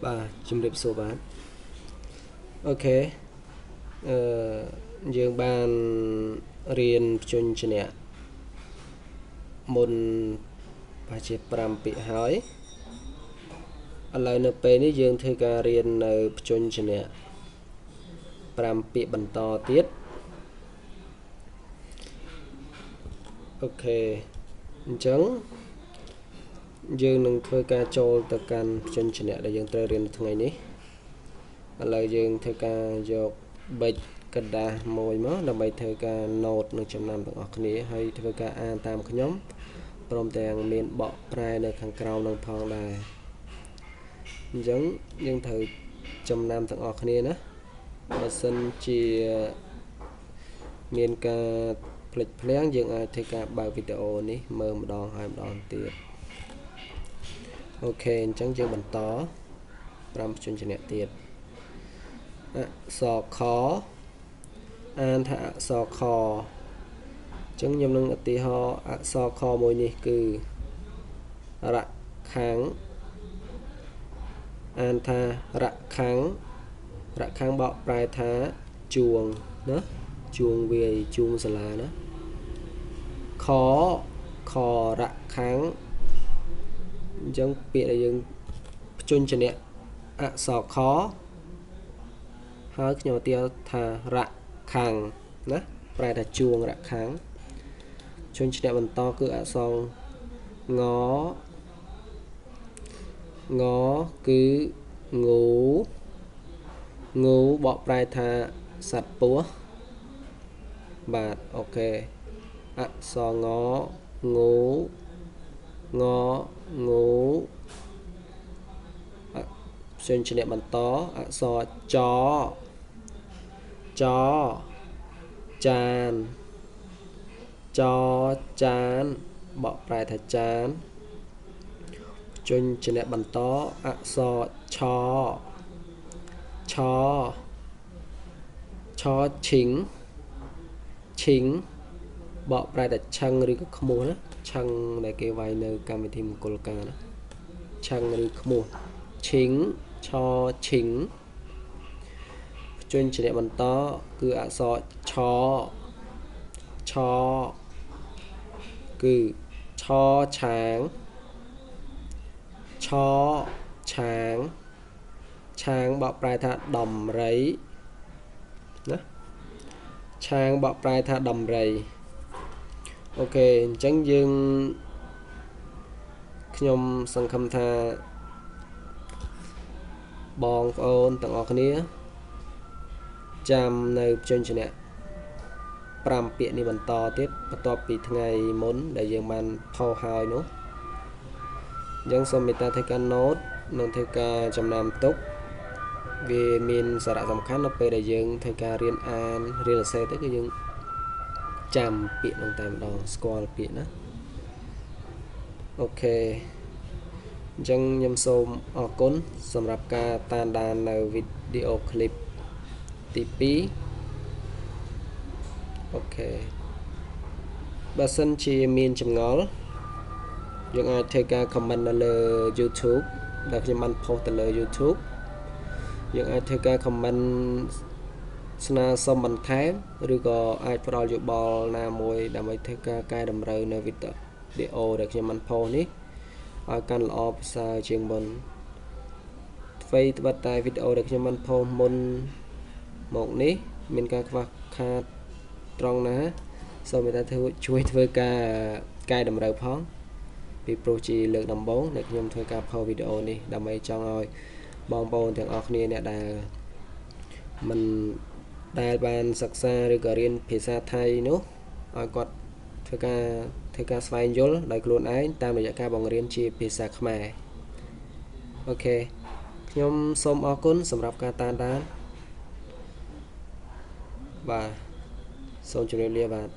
បាទជំរាបសួរបាទ OK អឺយើងបានរៀនព្យញ្ជនៈមុនប្រហែលជា5ពាក្យហើយឥឡូវនៅពេលនេះយើងធ្វើការរៀននៅព្យញ្ជនៈ5ពាក្យបន្តទៀត OK អញ្ចឹងយើងនឹងធ្វើការចូលទៅកាន់ព្យញ្ជនៈដែលយើងត្រូវរៀននៅថ្ងៃនេះឥឡូវយើងធ្វើការយកប៊ិចក្រដាសមួយមកដើម្បីធ្វើការ note និងចំណាំទាំងអស់គ្នាហើយធ្វើការអានតាមខ្ញុំព្រមទាំងមានបកប្រែនៅខាងក្រោមនឹងផងដែរអញ្ចឹងយើងត្រូវចំណាំទាំងអស់គ្នាណាបើសិនជាមានការភ្លេចភ្លាំងយើងអាចធ្វើការបើកវីដេអូនេះមើលម្ដងហើយម្ដងទៀត OK អញ្ចឹងយើងបន្ត5ព្យញ្ជនៈទៀតអក្សរខអានថាអក្សរខអញ្ចឹងខ្ញុំនឹងឧទាហរណ៍អក្សរខមួយនេះគឺរខាងអានថារខាងរខាងបកប្រែថាជួងណាជួងវាយជួងសាលាណាខខរខាងអញ្ចឹងពាក្យដែលយើងព្យញ្ជនៈអក្សរខហើយខ្ញុំឧទាហរណ៍ថារខាងណាប្រែថាជួងរខាងព្យញ្ជនៈបន្តគឺអក្សរងងគឺងូងូបកប្រែថាសត្វពស់បាទអូខេអក្សរងងូងងូព្យញ្ជនៈបន្តអក្សរចចចានចចានបកប្រែថាចានព្យញ្ជនៈបន្តអក្សរឆឆឆឈិងឈិងបកប្រែថាឆឹងឬក៏ខ្មោះណាឆឹងដែលគេវាយនៅកម្មវិធីមង្គលការណាឆឹងឬខ្មោះឈិងឆឈិងព្យញ្ជនៈបន្តគឺអក្សរឆឆគឺឆឆាងឆឆាងឆាងបកប្រែថាដំរីណាឆាងបកប្រែថាដំរីអូខេអញ្ចឹងយើងខ្ញុំសង្ឃឹមថាបងប្អូនទាំងអស់គ្នាចាំនៅព្យញ្ជនៈ5ពាក្យនេះបន្តទៀតបន្ទាប់ពីថ្ងៃមុនដែលយើងបានផុសហើយនោះអញ្ចឹងសូមមេត្តាធ្វើការ note និងធ្វើការចំណាំទុកវាមានសារៈសំខាន់នៅពេលដែលយើងធ្វើការរៀនអានរៀនសរសេរទៅគឺយើងចាំពាក្យនឹងតែម្ដងស្គាល់ពាក្យណាអូខេអញ្ចឹងខ្ញុំសូមអរគុណសម្រាប់ការតាមដាននៅវីដេអូឃ្លីបទី2អូខេបើសិនជាមានចម្ងល់យើងអាចធ្វើការ comment នៅលើ YouTube ដែលខ្ញុំបានផុសទៅលើ YouTube យើងអាចធ្វើការ comment ស្នើសុំបន្ថែមឬក៏អាចផ្ដល់យោបល់ណាមួយដើម្បីធ្វើការកែតម្រូវនៅវីដេអូដែលខ្ញុំបានផុសនេះឲ្យកាន់ល្អប្រសើរជាងមុនថ្វីត្បិតតែវីដេអូដែលខ្ញុំបានផុសមុនមកនេះមានការខ្វះខាតត្រង់ណាសូមមេត្តាធ្វើជួយធ្វើការកែតម្រូវផងពីព្រោះជាលើកដំបូងដែលខ្ញុំធ្វើការផុសវីដេអូនេះដើម្បីចង់ឲ្យបងប្អូនទាំងអស់គ្នាអ្នកដែលមិនដែលបានសិក្សាឬក៏រៀនភាសាថៃនោះឲ្យគាត់ធ្វើការស្វែងយល់ដោយខ្លួនឯងតាមរយៈការបង្រៀនជាភាសាខ្មែរអូខេខ្ញុំសូមអរគុណសម្រាប់ការតាមដានបាទសូមជម្រាបលាបាទ